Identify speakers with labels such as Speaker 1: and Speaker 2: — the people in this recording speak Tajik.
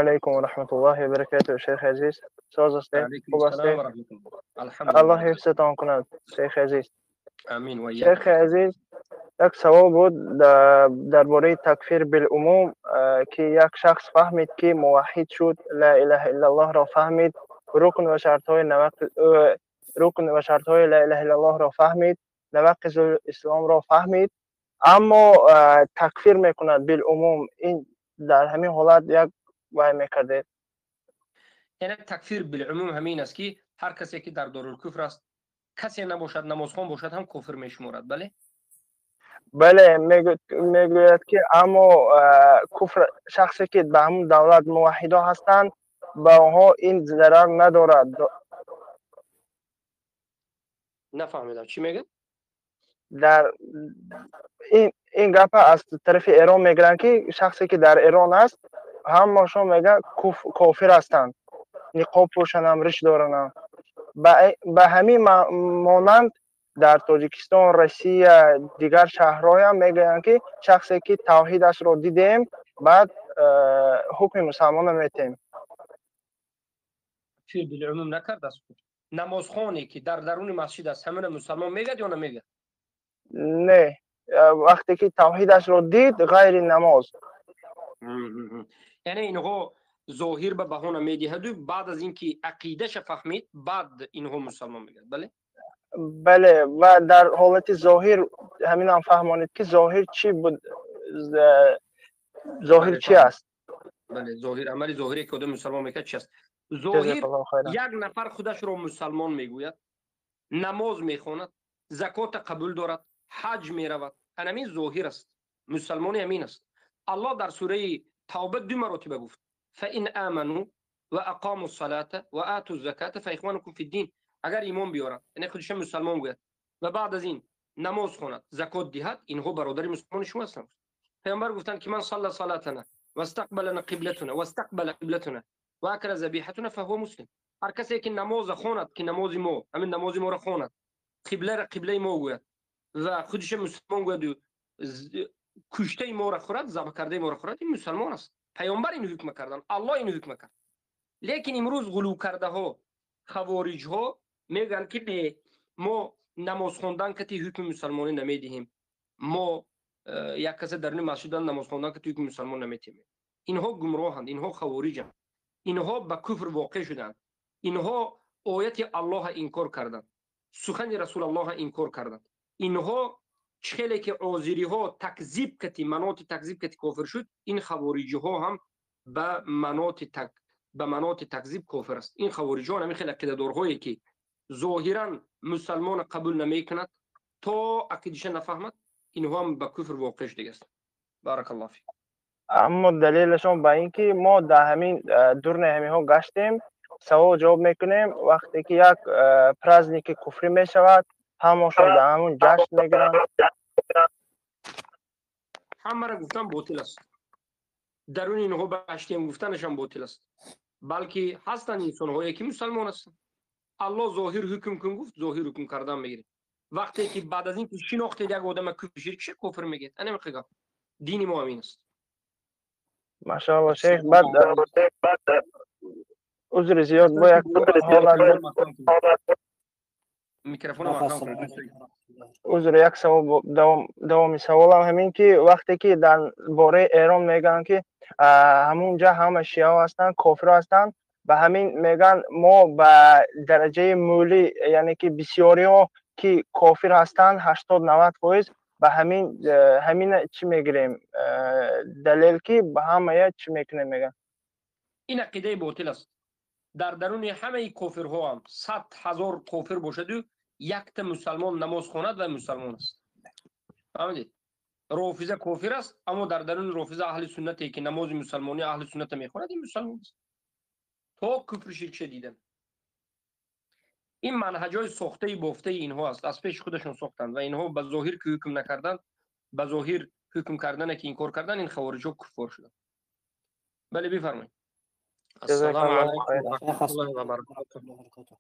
Speaker 1: Алайкум ва раҳматуллоҳи ва баракатуҳ, шайхи азиз. Соз ҳастед? Хуб ҳастед? Аллоҳ ҳифзатон кунад, шайхи азиз.
Speaker 2: Амин ва
Speaker 1: Шайхи азиз, як савол буд дар бораи такфир билумум, ки як шахс фаҳмид, ки муваҳҳид шуд, ла илаҳа иллаллоҳро фаҳмид, рукн ва шартҳои рукн ва шартҳои ла илаҳа иллаллоҳро фаҳмид, навақизул исломро фаҳмид, аммо такфир мекунад билумум. Ин дар ҳамин ҳолат як вай мекардед.
Speaker 2: Яъне такфир билумум ҳамин аст, ки ҳар касе ки дар дорулкуфр аст, касе набошад, намозхон бошад ҳам, кофир мешуморад, бале?
Speaker 1: Бале, мегӯяд, ки аммо куфр шахсе ки ба ҳамун давлат муваҳҳидо ҳастанд, ба онҳо ин зарар надорад.
Speaker 2: Нафаҳмидам, чӣ мегӯяд?
Speaker 1: Дар ин гапа аз тарафи Эрон мегиранд, ки шахсе ки дар Эрон аст, ҳамашон мегӯянд, кофир ҳастанд, ниқоб пӯшанам, риш доранам. Ба ҳамин монанд дар Тоҷикистон, Россия, дигар шаҳрҳоям мегӯянд, ки шахсе ки тавҳидашро дидем, баъд ҳукми мусалмона метем.
Speaker 2: Такфир билумум накардааст. Намозхоне ки дар даруни масҷид аст, ҳамина мусалмон мегӯяд ё намегӯяд?
Speaker 1: Не, вақте ки тавҳидашро дид, ғайри намоз.
Speaker 2: Яъне инҳо зоҳир ба баҳона медиҳаду баъд аз ин ки ақидаша фаҳмид, баъд инҳо мусалмон мегӯяд, бале?
Speaker 1: Бале, ва дар ҳолати зоҳир ҳаминам фаҳмонед, ки зоҳир чӣ буд, зоҳир чӣ аст?
Speaker 2: Бале, зоҳир, амали зоҳире ки одам мусалмон мекард, чи аст зоҳир? Як нафар худашро мусалмон мегӯяд, намоз мехонад, закота қабул дорад, ҳаҷ меравад, анамин зоҳир аст, мусалмони ҳамин аст. Аллоҳ дар сураи Тавба ду маротиба гуфт: فإن آمنوا وأقاموا الصلاة وآتوا الزكاة فإخوانكم في الدين. Агар имон биёрад, яъне худша мусалмон гӯяд, ва баъд аз ин намоз хонад, закот диҳад, инҳо бародари мусалмони шумо ҳастанд. Паёмбар гуфтанд ки من صلى صلاتنا واستقبلنا قبلتنا واستقبل قبلتنا وأكل ذبيحتنا فهو مسلم. Ҳар касе ки намоза хонад, ки намози мо, ҳамин намози моро хонад, қибларо қиблаи мо гӯяд ва худша мусалмон гӯяду куштаи моро хӯрад, забҳ кардаи моро хӯрад, ин мусалмон аст. Паёмбар ин ҳукма кардан, Аллоҳ ин ҳукма кард. Лекин имрӯз ғулӯ кардаҳо, хавориҷҳо мегӯянд, ки не, мо намоз хондан кати ҳукми мусалмонӣ намедиҳем, мо як касе даруни масҷидан намоз хондан кати ҳукми мусалмон наметиҳем. Инҳо гумроҳанд, инҳо хавориҷанд, инҳо ба куфр воқеъ шуданд, инҳо ояти Аллоҳа инкор карданд, сухани Расулаллоҳа инкор карданд. Инҳо чӣ хеле ки озириҳо такзиб кати, маноти такзиб кати кофир шуд, ин хавориҷиҳо ҳам ба маноти такзиб кофир аст. Ин хавориҷиҳо ҳамин хел ақидадорҳое ки зоҳиран мусалмона қабул намекунад, то ақидаша нафаҳмад, инҳо ҳам ба куфр воқеъ шудагӣ ҳастанд. Баракаллоҳ фик.
Speaker 1: Аммо далелашон ба ин ки мо дар ҳамин дурни ҳаминҳо гаштем, савол ҷавоб мекунем, вақте ки як праздники куфрӣ мешавад, ҳамашон дар ҳамун ҷашн мегиранд.
Speaker 2: Ҳамаро гуфтан ботил аст. Даруни инҳо гаштем гуфтанашам ботил аст, балки ҳастанд инсонҳое ки мусалмон ҳастанд. Аллоҳ зоҳир ҳукм кун гуфт, зоҳир ҳукм кардан мегиред. Вақте ки баъд аз ин ки шинохтед як одама куфр, ширкша, кофир мегӯед. Ана гап, дини мо ҳамин аст.
Speaker 1: Машаалло, шейх. Баъд узри зиёд, бо як ҳолат
Speaker 2: Микрофон.
Speaker 1: Узр, як савол, давоми саволам ҳамин ки вақте ки дар бораи Эрон мегӯянд, ки ҳамунҷа ҳама шиаҳо ҳастанд, кофиро ҳастанд, ба ҳамин мегӯянд, мо ба дараҷаи мӯлӣ, яъне ки бисёриҳо ки кофир ҳастанд, 80-90%, ба ҳамин ҳамина чӣ мегирем далел, ки ба ҳамая чӣ мекунем, мегӯянд.
Speaker 2: Ин ақидаи ботил аст. Дар даруни ҳамаи кофирҳо ҳам 100 000 кофир бошаду якта мусалмон намоз хонад ва мусалмон аст. Фаҳмидед? Рофиза кофир аст, аммо дар даруни рофиза аҳли суннате ки намози мусалмонӣ аҳли сунната мехонад, ин мусалмон аст, то куфри ширкша дидан. Ин манҳаҷҳои сохтаи бофтаи инҳо аст, аз пеши худашон сохтанд ва инҳо ба зоҳир ки ҳукм накарданд, ба зоҳир ҳукм кардане ки инкор кардан, ин хавориҷҳо куффор шуданд. Бале, бифармоед. Ассалому алайкум ва раҳматуллоҳи ва баракатуҳ.